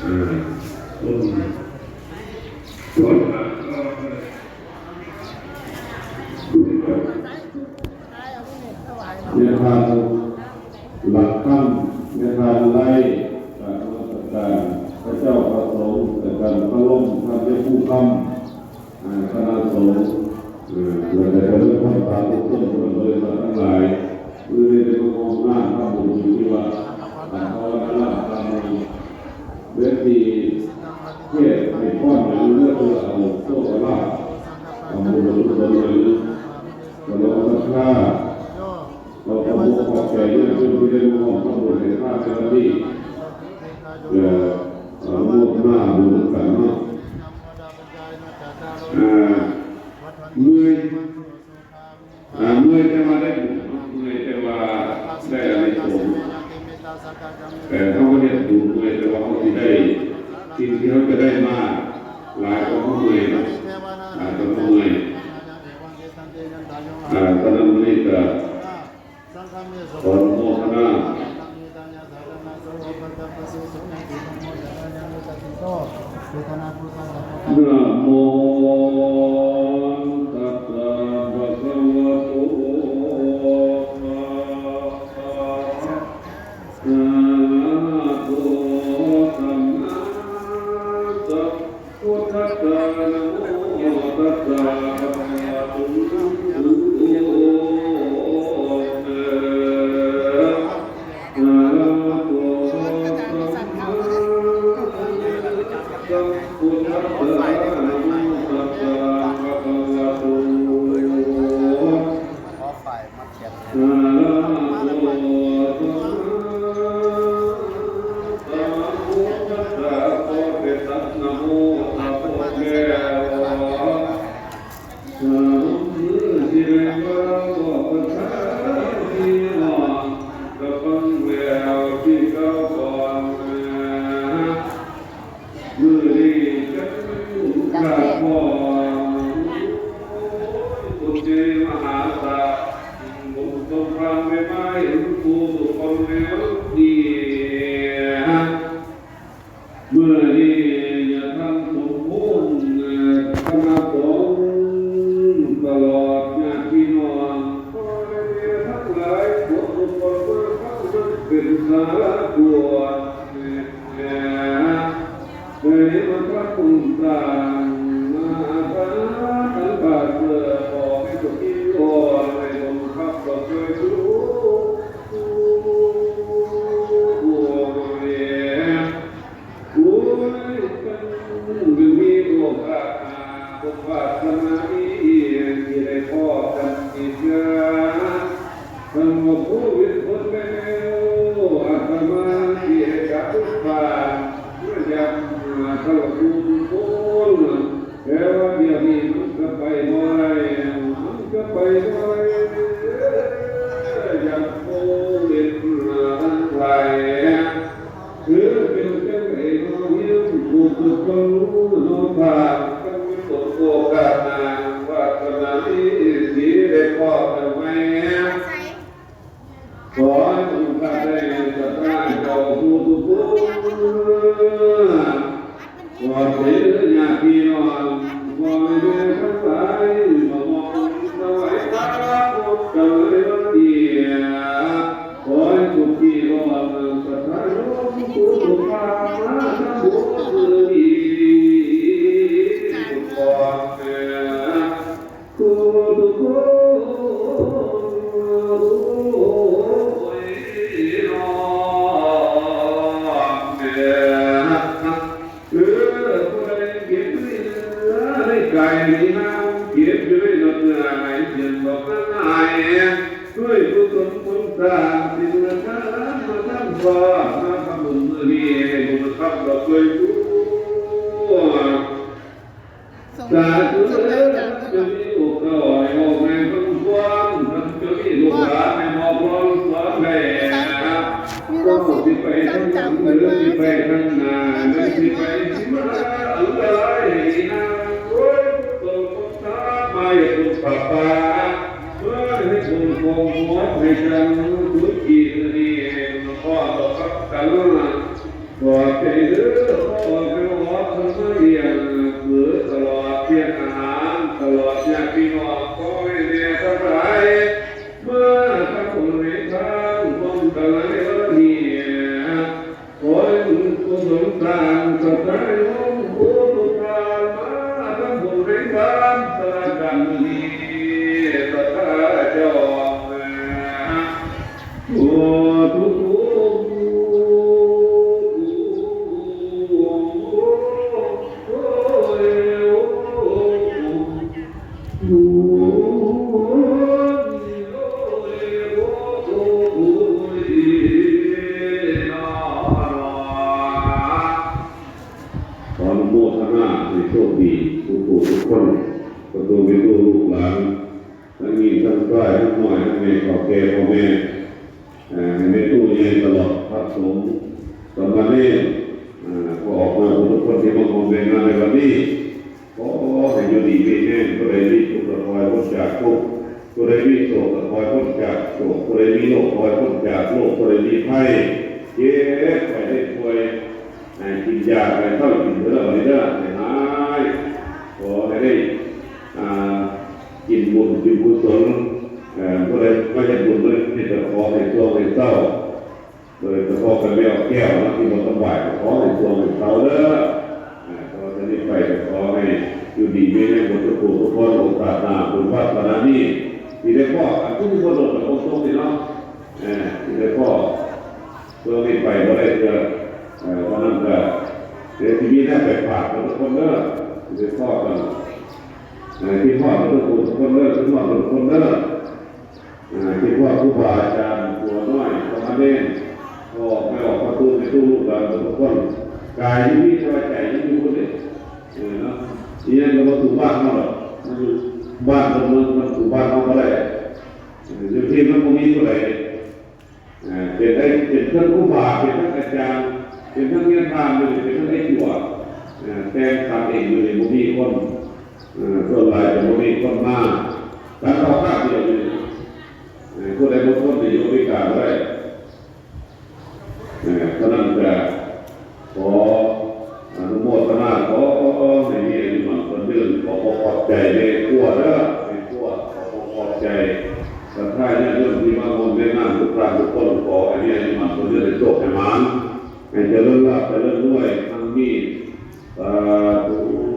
ອ່າ ຄົນ ຄົນຫາກໍ ແມ່ທ່ານຫຼັກຄຳ ແມ່ທ່ານໄລ ກາບນະມັດສະການພະເຈົ້າພະສົງ ແລະ ທ່ານພະລົມ ທ່ານເຈົ້າຜູ້ຄຳ ອ່າ ຄະນະສົງ ເອີ ແລະ ເຈົ້າພາສາທຸກຄົນ ເພິ່ນບໍລິສັດທັງຫຼາຍ ມື້ນີ້ໄດ້ມາຮ່ວມງານທຳບຸນຢູ່ທີ່ວັດ ອ່າ ພາວະນາລາມ ຕາມເມືອງ ເວທີ ເທດໃຫ້ພອນຫຍັງເດີ ເພື່ອເອົາໂຊກເອົາລາບ ເອົາບຸນເອົາກຸສົນຫຍັງ ສະດອກສັດທາ ກໍຂອບອົກຂອບໃຈຍາດໂຍມທີ່ໄດ້ມາຮ່ວມທຳບຸນໃຫ້ທານໃນວັນນີ້ ເພື່ອອະນຸໂມທະນາບຸນນຳກັນເນາະ ອ່າ ເມື່ອຍ ອ່າ ເມື່ອຍແຕ່ວ່າໄດ້ບຸນເນາະ ເມື່ອຍແຕ່ວ່າໄດ້ອານິສົງ ແຕ່ເຮົາເຮັດບຸນເມື່ອຍແຕ່ວ່າເຮົາຊິໄດ້ ສິ່ງທີ່ເຮົາຈະໄດ້ມາຫຼາຍກວ່າເຮົາເມື່ອຍເນາະ ຫຼາຍກວ່າເຮົາເມື່ອຍ ອ່າ ສະນັ້ນມື້ນີ້ກໍ ຂໍອະນຸໂມທະນາ ນະໂມຕັດສະ ພະຄະວະໂຕ ອະລະຫະໂຕ ສຳມາສຳ ພຸດທັດສະ ນະໂມຕັດສະ ພະຄະວະໂຕ ອະລະຫະໂຕ ສຳມາສຳພຸດທັດສະ ນະໂມຕັດສະ ພະຄະວະໂຕ ອະລະຫະໂຕ ສຳມາສຳພຸດທັດສະ ພະຄະວະໂຕ ອະລະຫະໂຕ ສຳມາສຳພຸດທັດສະ ຂໍເດຊະ ນະໂມ ພະພຸດທະເຈົ້າ ສາທຸ ມື້ທີ່ໄດ້ມາບອກພາສາພີ່ນ້ອງ ກະຟັງແລ້ວຄືເກົ່າກ່ອນນາ ມື້ນີ້ຈັກມີໂອກາດພໍ້ ໂອ້ຍ ບຸນໃຫຍ່ມະຫາສາ ບຸນສົມພານໄດ້ມາເຫັນຄູ່ທຸກຄົນໃນວັນນີ້ ມື້ນີ້ຍາທ່ານສົມພງ ຄະນະສົງ ຕະຫຼອດຍາດພີ່ນ້ອງ ພໍ່ແມ່ທັງຫຼາຍ ທຸກຄົນເມືອງເຮົາມັນເປັນສາລະກວນ ແມ່ ໄດ້ມາທຳບຸນສ້າງມາຫາສາອັນປະເສີດ ຂໍໃຫ້ສຸຂີໂອ ໃຫ້ບຸນຄຳດອກເກີຍຊູ ໂອ້ຍ ໂອ້ຍ ຄັນມີໂອກາດໜ້າ ບຸນວາສະໜາມີ ທີ່ໄດ້ພໍ້ກັນອີກເທື່ອ ຄັນວ່າໂຄວິດເບິດແລ້ວ ອາດຕະມາຊິໄດ້ກັບບ້ານມາຢາມຫາເຈົ້າສູ່ທຸກຄົນ ແຕ່ວ່າດຽວນີ້ມັນກະໄປບໍ່ໄດ້ ມັນກະໄປບໍ່ໄດ້ ຢ້ານໂຄວິດທັງຫຼາຍ ຄືເປັນຈັ່ງໃດເນາະ ຮຽນທຸກໆຄົນເນາະ ຖ້າຄັນມີໂອກາດໜ້າ ວາສະໜາມີ ຊິໄດ້ພໍ້ກັນໃໝ່ ຂໍໃຫ້ທຸກທ່ານໄດ້ສັດທາເຈົ້າທຸກໆຄົນ ຂໍໃຫ້ຍາດພີ່ນ້ອງ ພໍ່ແມ່ທັງຫຼາຍ ມາຮ່ວມຖວາຍທານຮ່ວມກັນໃນວັນນີ້ ຂໍໃຫ້ທຸກພີ່ນ້ອງສັດທາໂຍມຜູ້ທຸກທ່ານມາທຳບຸນມື້ນີ້ທຸກຄົນເດີ ທຸກໆຄົນ ໂອ້ຍ ເອີ ຜູ້ໃດເຈັບໃນເນື້ອໃນກາຍໃນນາມ ເຈັບຢູ່ໃນເນື້ອໃນເສັ້ນບອກນາງຫາຍ ດ້ວຍກຸສົນບຸນສ້າງ ທີ່ເມື່ອທ່ານມາທຳຄວາມ ມາທຳບຸນມື້ນີ້ ໃຫ້ບຸນຄຳດອກເກີຍຊູ ສາທຸເດີ ເຈົ້າມີລູກເຕົ້າໃຫ້ເວົ້າໃຫ້ຟັງຄວາມ ເຈົ້າມີລູກຫຼານໃຫ້ເວົ້າຄວາມສອນໄດ້ ເຈົ້າຊິໄປທາງຫຼັງ ຫຼື ຊິໄປທາງໜ້າ ຫຼື ຊິໄປຊິມາ ອັນຕະລາຍໃຫ້ນາງ ໂອ້ຍ ບຸນສົນບຸນສາມາເຮັດບຸນປະປາ ເອີ ເຮັດບຸນຂອງຫົວໃຫ້ຈັນ ສຸຂີມື້ນີ້ ພໍ້ຕໍ່ກັບກັນ ຂໍ ໃຫ້ເດີ ຂໍອອກແມ່ອອກເພິ່ນມາລ້ຽງເບີຕະຫຼອດ ລ້ຽງອາຫານຕະຫຼອດ ຍາດພີ່ນ້ອງ ຂໍໃຫ້ແມ່ທັງຫຼາຍ ມາທຳບຸນໃຫ້ທານ ຮ່ວມກັນໃນວັນນີ້ ຂໍໃຫ້ບຸນກຸສົນທານ ສັດທາໂຍມຜູ້ທຸກທ່ານ ມາທຳບຸນໃຫ້ທານ ສະກັນນີ້ ສັດທາເຈົ້າ ຂໍອະນຸໂມທະນາໃຫ້ໂຊກດີທຸກຜູ້ທຸກຄົນ ປະຕູແມ່ຕູ້ລູກຫຼານ ທັງຍິງທັງຊາຍ ທັງນ້ອຍທັງໃຫຍ່ ເຖົ້າແກ່ພໍ່ແມ່ ເອີ ໃຫ້ແມ່ຕູ້ໃຫຍ່ຕະຫຼອດພະສົງສາມະເນນ ເອີ ພໍ່ອອກມາທຸກໆຄົນທີ່ມາຮ່ວມໃນງານໃນວັນນີ້ ຂໍໃຫ້ຢູ່ດີມີແຮງ ຜູ້ໃດມີທຸກກະຂໍໃຫ້ພົ້ນຈາກທຸກ ຜູ້ໃດມີໂສກກະຂໍໃຫ້ພົ້ນຈາກໂສກ ຜູ້ໃດມີໂລກຂໍໃຫ້ພົ້ນຈາກໂລກ ຜູ້ໃດມີໄພເຈັບໄຂ້ໄດ້ປ່ວຍ ໃຫ້ກິນຢາໄປເຊົາກິນເດີ ບາດນີ້ເດີ ໃຫ້ຫາຍ ຂໍໃຫ້ໄດ້ ອ່າ ກິນບຸນກິນກຸສົນ ເອີ ຜູ້ໃດມາເຮັດບຸນເລີຍ ມີແຕ່ຂໍໃຫ້ໂຊກໃຫ້ເຊົາ ໂດຍສະເພາະກັນແລ້ວແກ້ວເນາະ ທີ່ບໍ່ສະບາຍ ກໍຂໍໃຫ້ໂຊກໃຫ້ເຊົາເດີ ເອີ ຕໍ່ຈາກນີ້ໄປກໍຂໍໃຫ້ຢູ່ດີມີແຮງເບິດທຸກຜູ້ທຸກຄົນ ໂອກາດໜ້າບຸນວາດສະໜານີ້ ຊິໄດ້ພໍ້ກັນ ຄືບໍ່ດົນດອກ ຄົງສົງນີ້ເນາະ ເອີ ຊິໄດ້ພໍ້ ຊ່ວງນີ້ໄປບໍ່ໄດ້ເທື່ອ ເອີ ວ່ານັ້ນກະ ດຽວຊິມີແນວໄປຝາກເບິດທຸກຄົນເດີ ຊິໄດ້ພໍ້ກັນ ເອີ ຄິດຮອດເບິດທຸກຜູ້ທຸກຄົນເດີ ຄິດຮອດເບິດທຸກຄົນເດີ ເອີ ຄິດຮອດຄູບາອາຈານ ຕົວນ້ອຍ ສາມະເນນ ພໍ່ແມ່ອອກປະຕູໃຫ້ຕູ້ລູກຫຼານເບິດທຸກຄົນ ກາຍຢູ່ນີ້ ແຕ່ວ່າໃຈຍັງຢູ່ພຸ້ນເດ້ ເອີ ເນາະ ອີຫຍັງກໍບໍ່ສູ້ບ້ານເຮົາດອກ ມັນຢູ່ບ້ານເຮົາ ມັນ ມັນສູ້ບ້ານເຮົາບໍ່ໄດ້ ເອີ ຢູ່ທີ່ມັນບໍ່ມີຜູ້ໃດ ເອີ ເປັນໄອ້ ເປັນທັງຄູບາ ເປັນທັງອາຈານ ເປັນທັງແມ່ພານຢູ່ນີ້ ເປັນທັງໄອ້ຕົວ ເອີ ແຕ່ງຕັ້ງເອງຢູ່ນີ້ ບໍ່ມີຄົນ ເອີ ສ່ວນຫຼາຍຈະບໍ່ມີຄົນມາ ກັນເອົາຄາບດຽວຢູ່ນີ້ ເອີ ຜູ້ໃດບໍ່ທົນນີ້ຢູ່ອາເມລິກາບໍ່ໄດ້ ເອີ ສະນັ້ນກະ ຂໍອະນຸໂມທະນາ ຂໍໃຫ້ມີອາຍຸໝັ້ນຂວັນຍືນ ຂອບອົກຂອບໃຈແມ່ຄົວເດີ ແມ່ຄົວ ຂອບອົກຂອບໃຈ ສັດທາຍາດໂຍມທີ່ມາຮ່ວມໃນງານທຸກທ່ານທຸກຄົນ ຂໍໃຫ້ມີອາຍຸໝັ້ນຂວັນຍືນ ໃຫ້ໂຊກໃຫ້ໝານ ໃຫ້ຈະເລີນລາບຈະເລີນລວຍ ຮັ່ງມີ ສາທຸ.